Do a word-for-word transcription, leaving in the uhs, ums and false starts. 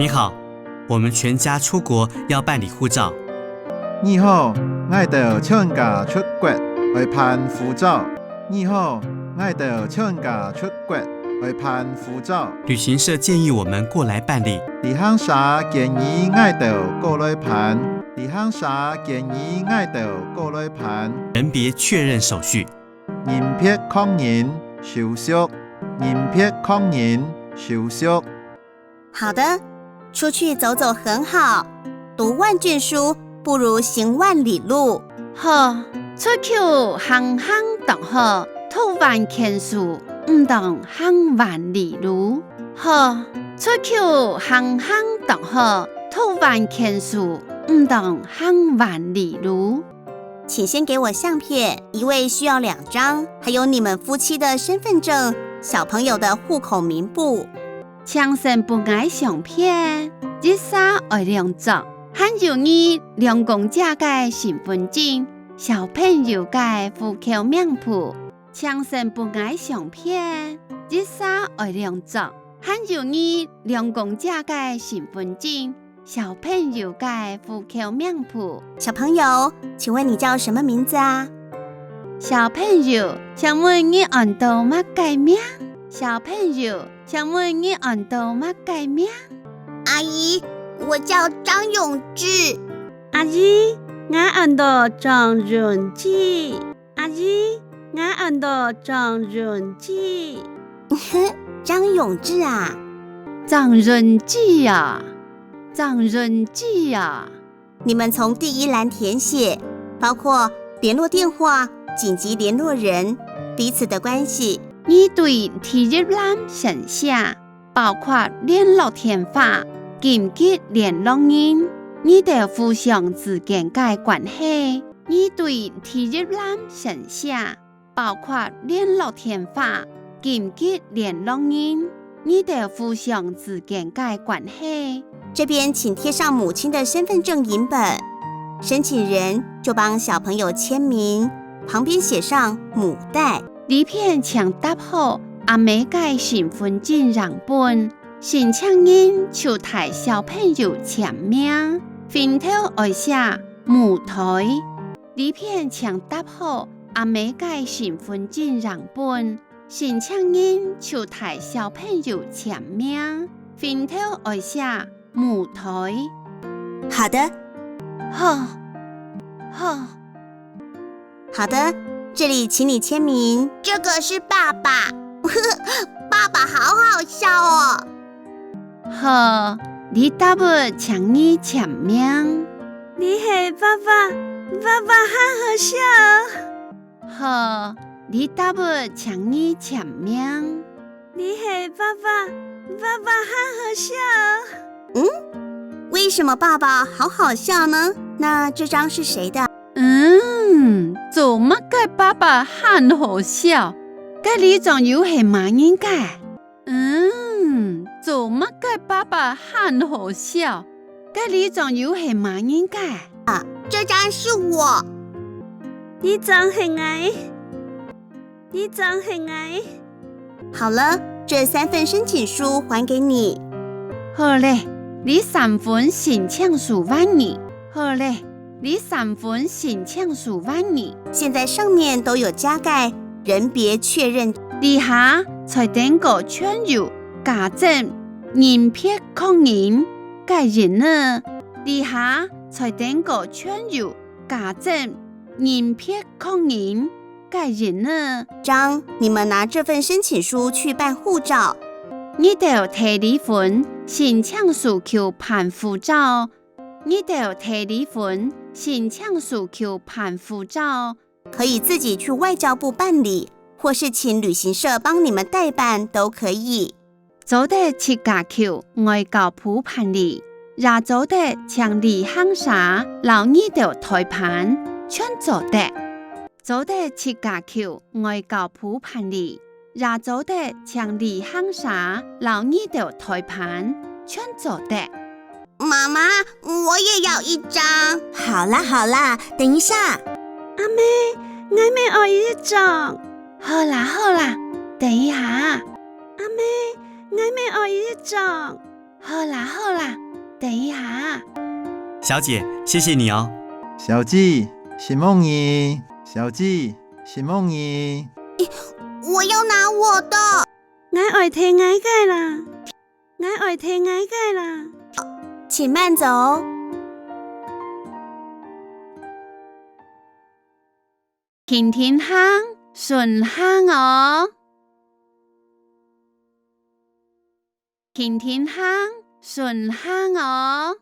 你好，我们全家出国要办理护照。你好，𠊎兜全家出國愛辦護照。你好，𠊎兜全家出國愛辦護照。旅行社建议我们过来办理。旅行社建议𠊎兜過來辦。旅行社建议𠊎兜過來辦。人别确认手续。人别确认手续。人别确认手续。 好的，出去走走很好，读万卷书不如行万里路。好，出去行行當好，讀萬卷書毋當行萬里路。好，出去行行當好，讀萬卷書毋當行萬里路。请先给我相片，一位需要两张，还有你们夫妻的身份证、小朋友的户口名簿。 請先分𠊎相片，一儕愛兩張，還有你兩公姐个身份證、小朋友个戶口名簿。請先分𠊎相片，一儕愛兩張，還有你兩公姐个身份證、小朋友个戶口名簿。小朋友，请问你叫什么名字啊？小朋友，請問你安到麼个名？小朋友， 請問你安到麼个名？阿姨，我叫張永志。阿姨，𠊎安到張永志。阿姨，𠊎安到張永志。張永志啊。張永志啊。張永志啊。 你们从第一栏填写，包括联络电话、紧急联络人、彼此的关系。你對第一欄先寫，包括聯絡電話、緊急聯絡人、你兜互相之間个關係。你對第一欄先寫， 包括聯絡電話、緊急聯絡人、你兜互相之間个關係。這邊請貼上母親的身份證影本，申請人就幫小朋友簽名，旁邊寫上母代。這片請貼好阿姆个身份證影本，申請人就替小朋友簽名，脣頭愛寫母代。 這片請貼好阿姆个身份證影本，申請人就替小朋友簽名，脣頭愛寫母代。好的。好，好。好的，這裡請你簽名。這個是爸爸，爸爸好好笑哦。 好，這搭仔請你簽名。這係爸爸，爸爸還好笑。好，這搭仔請你簽名。這係爸爸，爸爸還好笑。嗯？為什麼爸爸好好笑呢？那這張是誰的？嗯，做麼个爸爸還好笑？該這張又係麼人个？ 嗯，做麼个爸爸還好笑？該這張又係麼人个？啊，這張是我。這張係𠊎。這張係𠊎。好了，這三份申請書還給你。好咧，這三份申請書還你。好咧， 這三份申請書還你。現在上面都有加蓋人別確認。這下在頂高全有加蓋人別確認个印仔。這下在頂高全有加蓋人別確認个印仔。張，你們拿這份申請書去辦護照。你兜摕這份申請書去辦護照。 你兜摕這份申請書去辦護照。可以自己去外交部辦理，或是請旅行社幫你們代辦都可以。做得自家去外交部辦理，也做得請旅行社摎你兜代辦，全做得。 做得自家去外交部辦理，也做得請旅行社摎你兜代辦，全做得。媽媽，我也要一張。好啦，好啦，等一下。阿姆，𠊎乜愛一張。好啦，好啦，等一下。阿姆，𠊎乜愛一張。好啦，好啦，等一下。小姐，谢谢你哦。小姐，承蒙你。小姐，承蒙你。我要拿我的。𠊎愛提𠊎个啦。𠊎愛提𠊎个啦。請慢走。定定行，順行哦。定定行，順行哦。